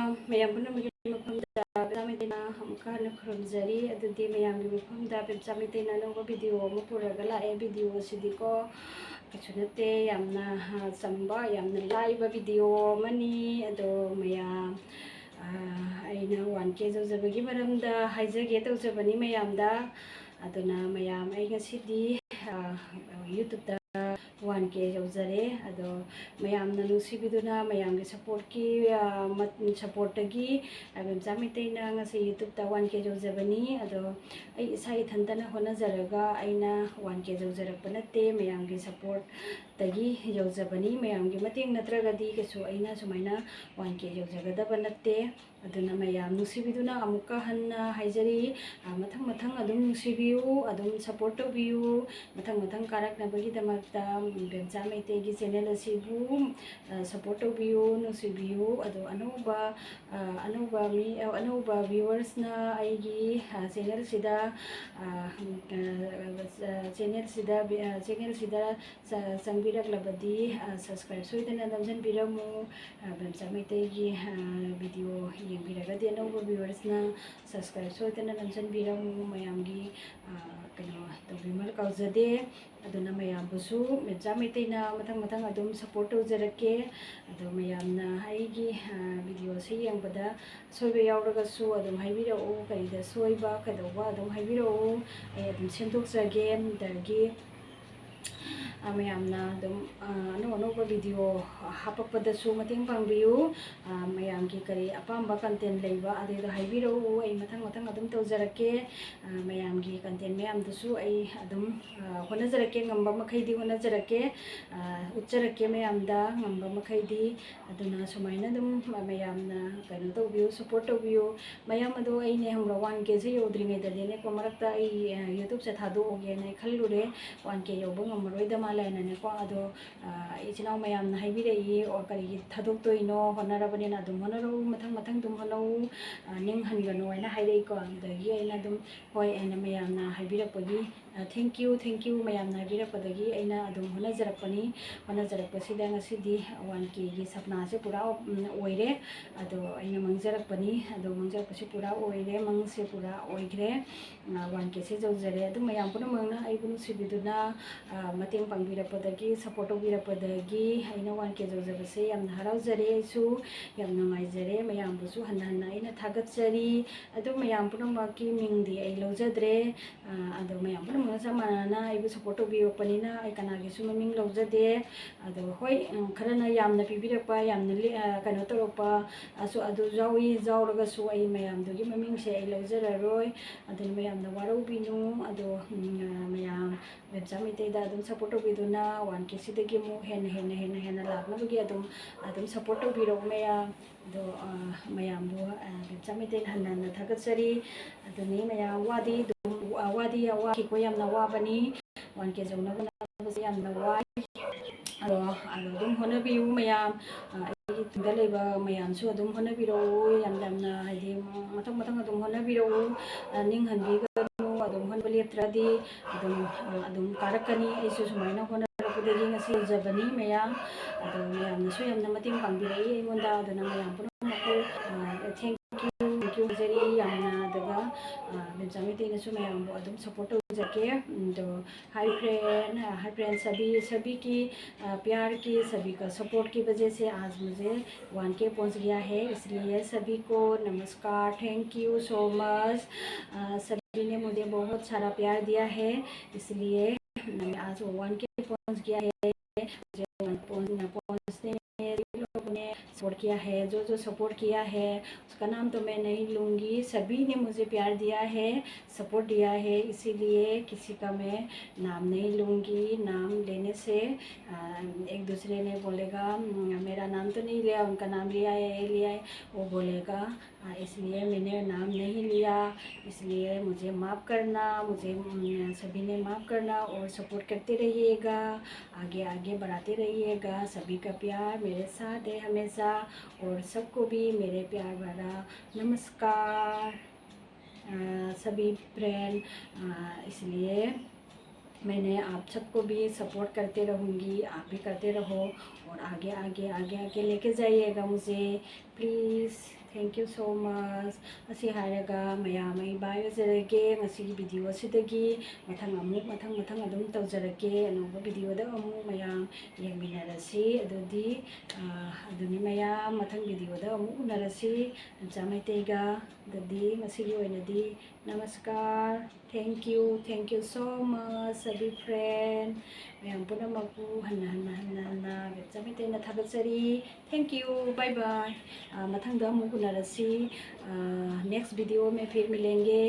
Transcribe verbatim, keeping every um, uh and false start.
ꯃꯌꯥꯝ ꯄꯨꯝꯅꯃꯛꯀꯤ ꯃꯐꯝꯗ ꯄꯦꯝꯆꯥ ꯃꯩꯇꯩꯅ ꯑꯃꯨꯛꯀ ꯍꯟꯅ ꯈꯨꯔꯨꯝꯖꯔꯤ꯫ ꯑꯗꯨꯗꯤ ꯃꯌꯥꯝꯒꯤ ꯃꯐꯝꯗ ꯄꯦꯝꯆꯥ ꯃꯩꯇꯩꯅ ꯑꯅꯧꯕ ꯚꯤꯗꯤꯑꯣ ꯑꯃ ꯄꯨꯔꯒ ꯂꯥꯛꯑꯦ꯫ ꯚꯤꯗꯤꯑꯣ ꯑꯁꯤꯗꯤꯀꯣ ꯀꯩꯁꯨ ꯅꯠꯇꯦ, ꯌꯥꯝꯅ, ꯑ, ꯆꯝꯕ, ꯌꯥꯝꯅ ꯂꯥꯏꯕ ꯚꯤꯗꯤꯑꯣ ꯑꯃꯅꯤ꯫ ꯑꯗꯣ ꯃꯌꯥꯝ, ꯑ, ꯑꯩꯅ ꯋꯥꯟ ꯀꯦ ꯌꯧꯖꯕꯒꯤ ꯃꯔꯝꯗ ꯍꯥꯏꯖꯒꯦ ꯇꯧꯖꯕꯅꯤ ꯃꯌꯥꯝꯗ꯫ ꯑꯗꯨꯅ ꯃꯌꯥꯝ, ꯑꯩ ꯉꯁꯤꯗꯤ, ꯑ, YouTube-ꯇ ꯋꯥꯟ ꯀꯦ ꯌꯧꯖꯔꯦ꯫ ꯑꯗꯣ ꯃꯌꯥꯝꯅ ꯅꯨꯡꯁꯤꯕꯤꯗꯨꯅ, ꯃꯌꯥꯝꯒꯤ ꯁꯞꯄꯣꯔꯠꯀꯤ, ꯑ, ꯃꯠ-, ꯁꯞꯄꯣꯔꯠꯇꯒꯤ ꯄꯦꯝꯆꯥ ꯃꯩꯇꯩꯅ ꯉꯁꯤ YouTube-ꯇ ꯋꯥꯟ ꯀꯦ ꯌꯧꯖꯕꯅꯤ꯫ ꯑꯗꯣ ꯑꯩ ꯏꯁꯥ ꯏꯊꯟꯇꯅ ꯍꯣꯠꯅꯖꯔꯒ ꯑꯩꯅ ꯋꯥꯟ ꯀꯦ ꯌꯧꯖꯔꯛꯄ ꯅꯠꯇꯦ, ꯃꯌꯥꯝꯒꯤ ꯁꯞꯄꯣꯔꯠꯇꯒꯤ ꯌꯧꯖꯕꯅꯤ꯫ ꯃꯌꯥꯝꯒꯤ ꯃꯇꯦꯡ ꯅꯠꯇ꯭ꯔꯒꯗꯤ ꯀꯩꯁꯨ ꯑꯩꯅ ꯁꯨꯃꯥꯏꯅ ꯋꯥꯟ ꯀꯦ ꯌꯧꯖꯒꯗꯕ ꯅꯠꯇꯦ꯫ ꯑꯗꯨꯅ ꯃꯌꯥꯝ ꯅꯨꯡꯁꯤꯕꯤꯗꯨꯅ ꯑꯃꯨꯛꯀ ꯍꯟꯅ ꯍꯥꯏꯖꯔꯤ, ꯑ, ꯃꯊꯪ ꯃꯊꯪ ꯑꯗꯨꯝ ꯅꯨꯡꯁꯤꯕꯤꯌꯨ, ꯑꯗꯨꯝ ꯁꯞꯄꯣꯔꯠ ꯇꯧꯕꯤꯌꯨ꯫ ꯃꯊꯪ ꯃꯊꯪ ꯀꯥꯔꯛꯅꯕꯒꯤꯗꯃꯛꯇ ꯕꯦꯝꯆꯥ ꯃꯩꯇꯩꯒꯤ ꯆꯦꯅꯦꯜ ꯑꯁꯤꯕꯨ, ꯑ, ꯁꯞꯄꯣꯔꯠ ꯇꯧꯕꯤꯌꯨ, ꯅꯨꯡꯁꯤꯕꯤꯌꯨ꯫ ꯑꯗꯣ ꯑꯅꯧꯕ, ꯑ, ꯑꯅꯧꯕ ꯃꯤ, ꯑ, ꯑꯅꯧꯕ ꯚ꯭ꯌꯨꯋꯔꯁꯅ ꯑꯩꯒꯤ, ꯑ, ꯆꯦꯅꯦꯜꯁꯤꯗ, ꯑ, ꯑ, ꯆꯦꯅꯦꯜꯁꯤꯗ, ꯑ, ꯆꯦꯅꯦꯜꯁꯤꯗ ꯆ-, ꯆꯪꯕꯤꯔꯛꯂꯕꯗꯤ, ꯑ, ꯁꯕꯁꯀ꯭ꯔꯥꯏꯕ ꯁꯣꯏꯗꯅ ꯅꯝꯖꯟꯕꯤꯔꯝꯃꯨ꯫ ꯑ, ꯕꯦꯝꯆꯥ ꯃꯩꯇꯩꯒꯤ, ꯑ, ꯚꯤꯗꯤꯑꯣ ꯌꯦꯡꯕꯤꯔꯒꯗꯤ ꯑꯅꯧꯕ ꯚ꯭ꯌꯨꯋꯔꯁꯅ ꯁꯕꯁꯀ꯭ꯔꯥꯏꯕ ꯁꯣꯏꯗꯅ ꯅꯝꯖꯟꯕꯤꯔꯝꯃꯨ꯫ ꯃꯌꯥꯝꯒꯤ, ꯑ, ꯀꯩꯅꯣ ꯇꯧꯕꯤꯃꯜ ꯀꯥꯎꯖꯗꯦ꯫ ꯑꯗꯨꯅ ꯃꯌꯥꯝꯕꯨꯁꯨ ꯕꯦꯝꯆꯥ ꯃꯩꯇꯩꯅ ꯃꯊꯪ ꯃꯊꯪ ꯑꯗꯨꯝ ꯁꯞꯄꯣꯔꯠ ꯇꯧꯖꯔꯛꯀꯦ꯫ ꯑꯗꯣ ꯃꯌꯥꯝꯅ ꯑꯩꯒꯤ, ꯑ, ꯚꯤꯗꯤꯑꯣꯁꯦ ꯌꯦꯡꯕꯗ ꯑꯁꯣꯏꯕ ꯌꯥꯎꯔꯒꯁꯨ ꯑꯗꯨꯝ ꯍꯥꯏꯕꯤꯔꯛꯎ, ꯀꯔꯤꯗ ꯁꯣꯏꯕ ꯀꯩꯗꯧꯕ ꯑꯗꯨꯝ ꯍꯥꯏꯕꯤꯔꯛꯎ, ꯑꯩ ꯑꯗꯨꯝ ꯁꯦꯝꯗꯣꯛꯆꯒꯦ꯫ ꯑꯗꯒꯤ, ꯑ, ꯃꯌꯥꯝꯅ ꯑꯗꯨꯝ, ꯑ, ꯑꯅꯧ ꯑꯅꯧꯕ ꯚꯤꯗꯤꯑꯣ ꯍꯥꯞꯄꯛꯄꯗꯁꯨ ꯃꯇꯦꯡ ꯄꯥꯡꯕꯤꯌꯨ꯫ ꯑ, ꯃꯌꯥꯝꯒꯤ ꯀꯔꯤ ꯑꯄꯥꯝꯕ ꯀꯟꯇꯦꯟ ꯂꯩꯕ ꯑꯗꯨꯗꯣ ꯍꯥꯏꯕꯤꯔꯛꯎ, ꯑꯩ ꯃꯊꯪ ꯃꯊꯪ ꯑꯗꯨꯝ ꯇꯧꯖꯔꯛꯀꯦ꯫ ꯑ, ꯃꯌꯥꯝꯒꯤ ꯀꯟꯇꯦꯟ ꯃꯌꯥꯝꯗꯨꯁꯨ ꯑꯩ ꯑꯗꯨꯝ, ꯑ, ꯍꯣꯠꯅꯖꯔꯛꯀꯦ, ꯉꯝꯕ ꯃꯈꯩꯗꯤ ꯍꯣꯠꯅꯖꯔꯛꯀꯦ, ꯑ, ꯎꯠꯆꯔꯛꯀꯦ ꯃꯌꯥꯝꯗ ꯉꯝꯕ ꯃꯈꯩꯗꯤ꯫ ꯑꯗꯨꯅ ꯁꯨꯃꯥꯏꯅ ꯑꯗꯨꯝ ꯃꯌꯥꯝꯅ ꯀꯩꯅꯣ ꯇꯧꯕꯤꯌꯨ, ꯁꯞꯄꯣꯔꯠ ꯇꯧꯕꯤꯌꯨ꯫ ꯃꯌꯥꯝ ꯑꯗꯣ ꯑꯩꯅꯦ ꯈꯪꯕ꯭ꯔꯥ, ꯋꯥꯟ ꯀꯦꯁꯦ ꯌꯧꯗ꯭ꯔꯤꯉꯩꯗꯗꯤꯅꯦꯀꯣ, ꯃꯔꯛꯇ ꯑꯩ, ꯑ, YouTubeꯁꯦ ꯊꯥꯗꯣꯛꯑꯒꯦꯅ ꯑꯩ ꯈꯜꯂꯨꯔꯦ, ꯋꯥꯟ ꯀꯦ ꯌꯧꯕ ꯉꯝꯃꯔꯣꯏꯗ ꯃꯥꯜꯂꯦꯅꯅꯦꯀꯣ꯫ ꯑꯗꯣ, ꯑ, ꯏꯆꯤꯟ ꯏꯅꯥꯎ ꯃꯌꯥꯝꯅ ꯍꯥꯏꯕꯤꯔꯛꯏ, "ꯑꯣ, ꯀꯔꯤꯒꯤ ꯊꯥꯗꯣꯛꯇꯣꯏꯅꯣ? ꯍꯣꯠꯅꯔꯕꯅꯤꯅ ꯑꯗꯨꯝ ꯍꯣꯠꯅꯔꯛꯎ, ꯃꯊꯪ ꯃꯊꯪ ꯑꯗꯨꯝ ꯍꯣꯠꯅꯧ, ꯑ, ꯅꯤꯡ ꯍꯟꯒꯅꯨ" ꯍꯥꯏꯅ ꯍꯥꯏꯔꯛꯏꯀꯣ꯫ ꯑꯗꯒꯤ ꯑꯩꯅ ꯑꯗꯨꯝ, "ꯍꯣꯏ" ꯑꯩꯅ ꯃꯌꯥꯝꯅ ꯍꯥꯏꯕꯤꯔꯛꯄꯒꯤ Thank you, thank you ꯃꯌꯥꯝꯅ ꯍꯥꯏꯕꯤꯔꯛꯄꯗꯒꯤ ꯑꯩꯅ ꯑꯗꯨꯝ ꯍꯣꯠꯅꯖꯔꯛꯄꯅꯤ꯫ ꯍꯣꯠꯅꯖꯔꯛꯄꯁꯤꯗ ꯉꯁꯤꯗꯤ ꯋꯥꯟ ꯀꯦꯒꯤ ꯁꯞꯅꯥꯁꯦ ꯄꯨꯔꯥ, ꯎꯝ, ꯑꯣꯏꯔꯦ꯫ ꯑꯗꯣ ꯑꯩꯅ ꯃꯥꯡꯖꯔꯛꯄꯅꯤ, ꯑꯗꯣ ꯃꯥꯡꯖꯔꯛꯄꯁꯤ ꯄꯨꯔꯥ ꯑꯣꯏꯔꯦ, ꯃꯪꯁꯦ ꯄꯨꯔꯥ ꯑꯣꯏꯈ꯭ꯔꯦ꯫ ꯋꯥꯟ ꯀꯦꯁꯦ ꯌꯧꯖꯔꯦ꯫ ꯑꯗꯨ ꯃꯌꯥꯝ ꯄꯨꯝꯅꯃꯛꯅ ꯑꯩꯕꯨ ꯅꯨꯡꯁꯤꯕꯤꯗꯨꯅ, ꯑ, ꯃꯇꯦꯡ ꯄꯥꯡꯕꯤꯔꯛꯄꯗꯒꯤ, ꯁꯞꯄꯣꯔꯠ ꯇꯧꯕꯤꯔꯛꯄꯗꯒꯤ ꯑꯩꯅ ꯋꯥꯟ ꯀꯦ ꯌꯧꯖꯕꯁꯦ ꯌꯥꯝꯅ ꯍꯔꯥꯎꯖꯔꯦ꯫ ꯑꯩꯁꯨ ꯌꯥꯝ ꯅꯨꯡꯉꯥꯏꯖꯔꯦ꯫ ꯃꯌꯥꯝꯕꯨꯁꯨ ꯍꯟꯅ ꯍꯟꯅ ꯑꯩꯅ ꯊꯥꯒꯠꯆꯔꯤ꯫ ꯑꯗꯨ ꯃꯌꯥꯝ ꯄꯨꯝꯅꯃꯛꯀꯤ ꯃꯤꯡꯗꯤ ꯑꯩ ꯂꯧꯖꯗ꯭ꯔꯦ꯫ ꯑ, ꯑꯗꯣ ꯃꯌꯥꯝ ꯄꯨꯝꯅꯃꯛꯅ ꯆꯞ ꯃꯥꯟꯅꯅ ꯑꯩꯕꯨ ꯁꯞꯄꯣꯔꯠ ꯇꯧꯕꯤꯔꯛꯄꯅꯤꯅ ꯑꯩ ꯀꯅꯥꯒꯤꯁꯨ ꯃꯃꯤꯡ ꯂꯧꯖꯗꯦ꯫ ꯑꯗꯣ ꯍꯣꯏ, ꯎꯝ, ꯈꯔꯅ ꯌꯥꯝꯅ ꯄꯤꯕꯤꯔꯛꯄ, ꯌꯥꯝꯅ ꯂꯤ-, ꯑ, ꯀꯩꯅꯣ ꯇꯧꯔꯛꯄ, ꯑꯁꯨ-, ꯑꯗꯨ ꯌꯥꯎꯏ꯫ ꯌꯥꯎꯔꯒꯁꯨ ꯑꯩ ꯃꯌꯥꯝꯗꯨꯒꯤ ꯃꯃꯤꯡꯁꯦ ꯑꯩ ꯂꯧꯖꯔꯔꯣꯏ꯫ ꯑꯗꯨꯅ ꯃꯌꯥꯝꯅ ꯋꯥꯔꯧꯕꯤꯅꯨ꯫ ꯑꯗꯣ, ꯎꯝ, ꯑ, ꯃꯌꯥꯝ ꯕꯦꯝꯆꯥ ꯃꯩꯇꯩꯗ ꯑꯗꯨꯝ ꯁꯞꯄꯣꯔꯠ ꯇꯧꯕꯤꯗꯨꯅ ꯋꯥꯟ ꯀꯦ ꯁꯤꯗꯒꯤ ꯑꯃꯨꯛ ꯍꯦꯟꯅ, ꯍꯦꯟꯅ, ꯍꯦꯟꯅ, ꯍꯦꯟꯅ ꯂꯥꯛꯅꯕꯒꯤ ꯑꯗꯨꯝ, ꯑꯗꯨꯝ ꯁꯞꯄꯣꯔꯠ ꯇꯧꯕꯤꯔꯛꯎ ꯃꯌꯥꯝ꯫ ꯑꯗꯣ, ꯑ, ꯃꯌꯥꯝꯕꯨ, ꯑ, ꯕꯦꯝꯆꯥ ꯃꯩꯇꯩꯅ ꯍꯟꯅ ꯍꯟꯅ ꯊꯥꯒꯠꯆꯔꯤ꯫ ꯑꯗꯨꯅꯤ ꯃꯌꯥꯝ ꯋꯥꯗꯤ ꯑꯗꯨꯝ, ꯋꯥ-, ꯋꯥꯗꯤ ꯋꯥꯈꯤꯀꯣ, ꯌꯥꯝꯅ ꯋꯥꯕꯅꯤ꯫ ꯋꯥꯟ ꯀꯦ ꯌꯧꯅꯕ ꯍꯣꯠꯅꯕꯁꯦ ꯌꯥꯝꯅ ꯋꯥꯏ꯫ ꯑꯗꯣ, ꯑꯗꯣ ꯑꯗꯨꯝ ꯍꯣꯠꯅꯕꯤꯌꯨ ꯃꯌꯥꯝ꯫ ꯑ, ꯑꯩꯒꯤ ꯇꯨꯡꯗ ꯂꯩꯕ ꯃꯌꯥꯝꯁꯨ ꯑꯗꯨꯝ ꯍꯣꯠꯅꯕꯤꯔꯛꯎ꯫ ꯌꯥꯝ ꯌꯥꯝꯅ ꯍꯥꯏꯗꯤ ꯃꯊꯪ ꯃꯊꯪ ꯑꯗꯨꯝ ꯍꯣꯠꯅꯕꯤꯔꯛꯎ꯫ ꯑ, ꯅꯤꯡꯍꯟꯕꯤꯒꯅꯨ꯫ ꯑꯗꯨꯝ ꯍꯣꯠꯅꯕ ꯂꯦꯞꯇ꯭ꯔꯗꯤ ꯑꯗꯨꯝ, ꯑ, ꯑꯗꯨꯝ ꯀꯥꯔꯛꯀꯅꯤ꯫ ꯑꯩꯁꯨ ꯁꯨꯃꯥꯏꯅ ꯍꯣꯠꯅꯔꯛꯄꯗꯒꯤ ꯉꯁꯤ ꯌꯧꯖꯕꯅꯤ ꯃꯌꯥꯝ꯫ ꯑꯗꯣ ꯃꯌꯥꯝꯅꯁꯨ ꯌꯥꯝꯅ ꯃꯇꯦꯡ ꯄꯥꯡꯕꯤꯔꯛꯏ ꯑꯩꯉꯣꯟꯗ꯫ ꯑꯗꯨꯅ ꯃꯌꯥꯝ ꯄꯨꯝꯅꯃꯛꯄꯨ, ꯑ, thank you, thank you ꯍꯥꯏꯖꯔꯤ ꯌꯥꯝꯅ꯫ ꯑꯗꯨꯒ, ꯑ, ꯕꯦꯝꯆꯥ ꯃꯩꯇꯩꯅꯁꯨ ꯃꯌꯥꯝꯕꯨ ꯑꯗꯨꯝ ꯁꯞꯄꯣꯔꯠ ꯇꯧꯖꯒꯦ꯫ ꯑꯗꯣ hi friend, hi friend, सभी, सभी की, अ, प्यार की, सभी का सपोर्ट की वजह से आज मुझे वन के पहुंच गया है। इसलिए सभी को नमस्कार, thank you so much। अ, सभी ने मुझे बहुत सारा प्यार दिया है, इसलिए मैं आज वन के पहुंच गया है। मुझे वन पहुंच-, पहुंचने में सभी लोगों ने सपोर्ट किया है। जो जो सपोर्ट किया है उसका नाम तो मैं नहीं लूँगी। सभी ने मुझे प्यार दिया है, सपोर्ट दिया है, इसीलिए किसी का मैं नाम नहीं लूँगी। नाम लेने से, अ, एक दूसरे ने बोलेगा, "हम्म, मेरा नाम तो नहीं लिया, उनका नाम लिया है, ये लिया है", वो बोलेगा। अ, इसलिए मैंने नाम नहीं लिया, इसलिए मुझे माफ़ करना, मुझे, हम्म, सभी ने माफ़ करना और सपोर्ट करते रहिएगा, आगे आगे बढ़ाते रहिएगा। सभी का प्यार मेरे साथ है हमेशा, और सबको भी मेरे प्यार भरा नमस्कार। सभी फ्रेंड, इसलिए मैंने आप सबको भी सपोर्ट करते रहूँगी, आप भी करते रहो और आगे आगे आगे आगे लेके जाइएगा मुझे please. Thank you so much. ꯑꯁꯤ ꯍꯥꯏꯔꯒ ꯃꯌꯥꯝ ꯑꯩ ꯕꯥꯏ ꯑꯣꯏꯖꯔꯒꯦ ꯉꯁꯤꯒꯤ ꯚꯤꯗꯤꯑꯣ ꯑꯁꯤꯗꯒꯤ꯫ ꯃꯊꯪ ꯑꯃꯨꯛ ꯃꯊꯪ ꯃꯊꯪ ꯑꯗꯨꯝ ꯇꯧꯖꯔꯛꯀꯦ꯫ ꯑꯅꯧꯕ ꯚꯤꯗꯤꯑꯣꯗ ꯑꯃꯨꯛ ꯃꯌꯥꯝ ꯌꯦꯡꯃꯤꯟꯅꯔꯁꯤ꯫ ꯑꯗꯨꯗꯤ ꯑꯗꯨꯅꯤ ꯃꯌꯥꯝ, ꯃꯊꯪ ꯚꯤꯗꯤꯑꯣꯗ ꯑꯃꯨꯛ ꯎꯅꯔꯁꯤ ꯅꯝꯆꯥ ꯃꯩꯇꯩꯒ꯫ ꯑꯗꯨꯗꯤ ꯉꯁꯤꯒꯤ ꯑꯣꯏꯅꯗꯤ ꯅꯃꯁꯀꯥꯔ꯫ Thank you, thank you so much, सभी फ्रेंड꯫ ꯃꯌꯥꯝ ꯄꯨꯝꯅꯃꯛꯄꯨ ꯍꯟꯅ ꯍꯟꯅ ꯍꯟꯅ ꯍꯟꯅ ꯅꯝꯆꯥ ꯃꯩꯇꯩꯅ ꯊꯥꯒꯠꯆꯔꯤ꯫ Thank you, bye bye. ꯃꯊꯪꯗ ꯑꯃꯨꯛ ꯎꯅꯔꯁꯤ꯫ Next video में फिर मिलेंगे.